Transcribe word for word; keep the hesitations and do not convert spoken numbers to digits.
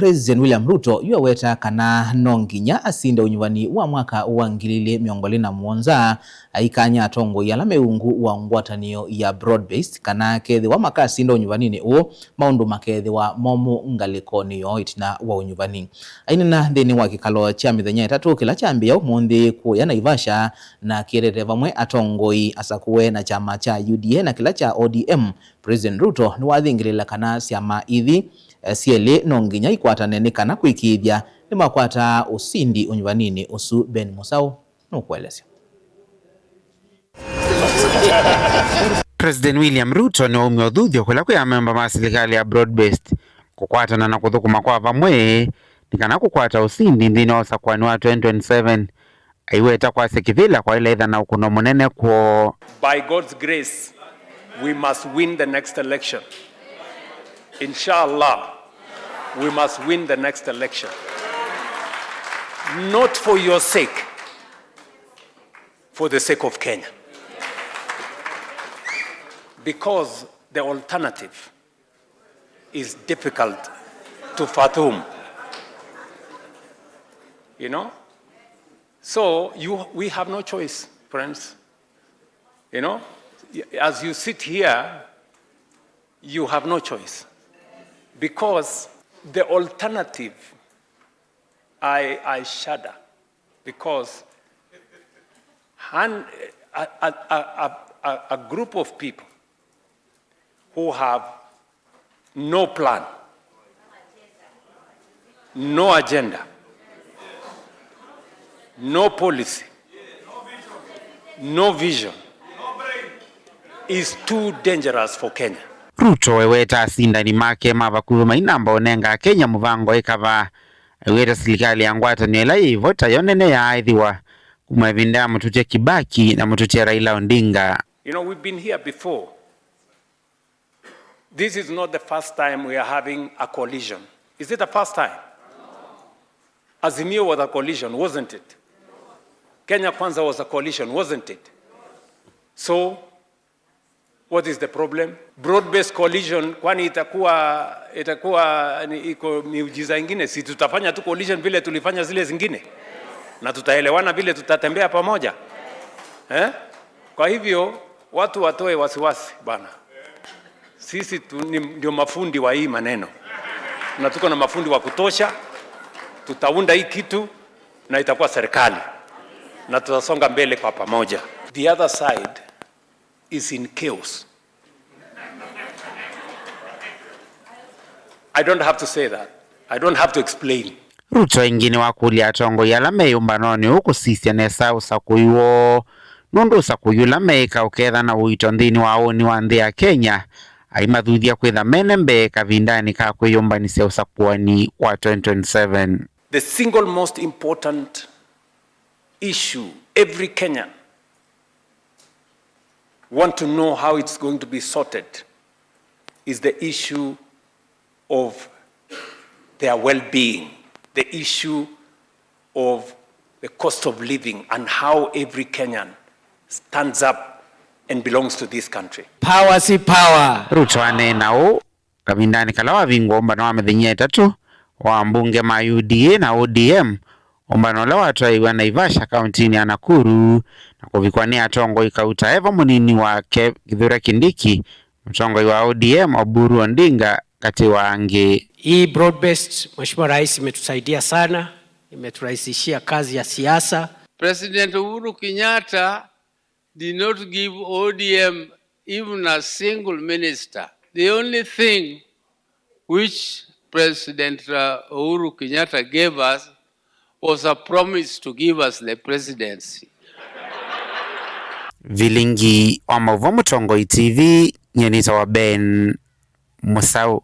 President William Ruto yu aweta kana no nginya asinde ũnyuvani wa mwaka wa ngili ili mĩongo ĩlĩ na mũonza, aikany'a atongoi ala me ungu wa ngwatanĩo ya broad-based kana kethĩwa makasinda ũnyuvaninĩ ũũ, maũndũ makethĩwa momũ ngalĩkonĩ yoo ĩtina wa ũnyuvani. Aineena nthĩnĩ wa kĩkalo kya mĩthenya ĩtatũ kĩla kyambĩĩa ũmũnthĩ kũũya Naivasha, na kĩetete vamwe atongoi asakũe na kyama kya U D A na kĩla kya O D M, President Ruto nĩwathingĩlĩĩla kana syama ithi, eh, syelĩ no nginya ikwatane nĩ kana kwĩkĩĩthya nĩmakwataa ũsindi ũnyuvaninĩ ũsu. Ben Mũsaũ nũkũelesya. President William Ruto nĩwaumya ũthuthyo kũla kwĩ amemba ma silikalĩ ya broad-based kũkwatana na kũthũkũma kwa vamwe nĩ kana kũkwata ũsindi nthĩnĩ wa ũsakũani wa twenty twenty-seven. Aiweta kwasya kĩvĩla kwaĩle ĩtha na ũkũno mũnene kwoo. By God's grace, we must win the next election. Inshallah, we must win the next election. Not for your sake, for the sake of Kenya. Because the alternative is difficult to fathom. You know? So you, we have no choice, friends. You know? As you sit here, you have no choice. Because the alternative, I, I shudder. Because han-, a, a, a, a, a group of people who have no plan, no agenda, no policy, no vision is too dangerous for Kenya. Ruto eweta asindani make ma vakuvĩ mainamba ũnenga Akenya mũvango ĩkava. Aiweta silikalĩ ya ngwatanĩo ĩla yĩ vo tayo nene yaaĩthĩwa kuma ĩvinda ya mũtũtya Kibaki na mũtũtya Raila Odinga. You know, we've been here before. This is not the first time we are having a coalition. Is it the first time? Azimio was a coalition, wasn't it? Kenya Kwanza was a coalition, wasn't it? So, what is the problem? Broad-based coalition, kwani itakuwa, itakuwa ni, iko miujiza ingine? Si tutafanya tu coalition vile tulifanya zile zingine? Na tutaelewana vile tutatembea pamoja? Eh? Kwa hivyo, watu watoe wasiwasi bana. Sisi tu, ni, ndio mafundi wa hii maneno. Na tuko na mafundi wa kutosha. Tutaunda hii kitu na itakuwa serikali. Na tutasonga mbele kwa pamoja. The other side is in chaos. I don't have to say that. I don't have to explain. Ruto ĩngĩ nĩwakũlya atongoi ala me ĩũmbanonĩ ũũ kũsisya nesa ũsakũi woo, nũndũ ũsakũi ũla meĩka ũketha na ũito nthĩnĩ wa ũũni wa nthĩ ya Kenya, aimathuthya kwĩtha mene mbee kavindanĩ ka kwĩyũmbanĩsya ũsakũani wa twenty twenty-seven. The single most important issue every Kenyan want to know how it's going to be sorted is the issue of their well-being, the issue of the cost of living and how every Kenyan stands up and belongs to this country. Power si power. Ruto aneena ũũ kavindanĩ kala wavingũa ũmbano wa mĩthenya ĩtatũ wa ambunge ma U D A na O D M, ũmbano ũla watwaĩiwe Naivasha, kauntinĩ ya Nakuru, na kũvikwa nĩ atongoi kauta e vo mũnini wake Kithure Kindiki, mũtongoi wa O D M Oburu Odinga, katĩ wa angĩ. Hii broad-based, Mheshimiwa Rais, imetusaidia sana, imeturahisishia kazi ya siasa. President Uhuru Kenyatta did not give O D M even a single minister. The only thing which President, uh, Uhuru Kenyatta gave us was a promise to give us the presidency. Vilingi wa maũvoo Mũtongoi T V, nyie nĩtawa Ben Mũsaũ.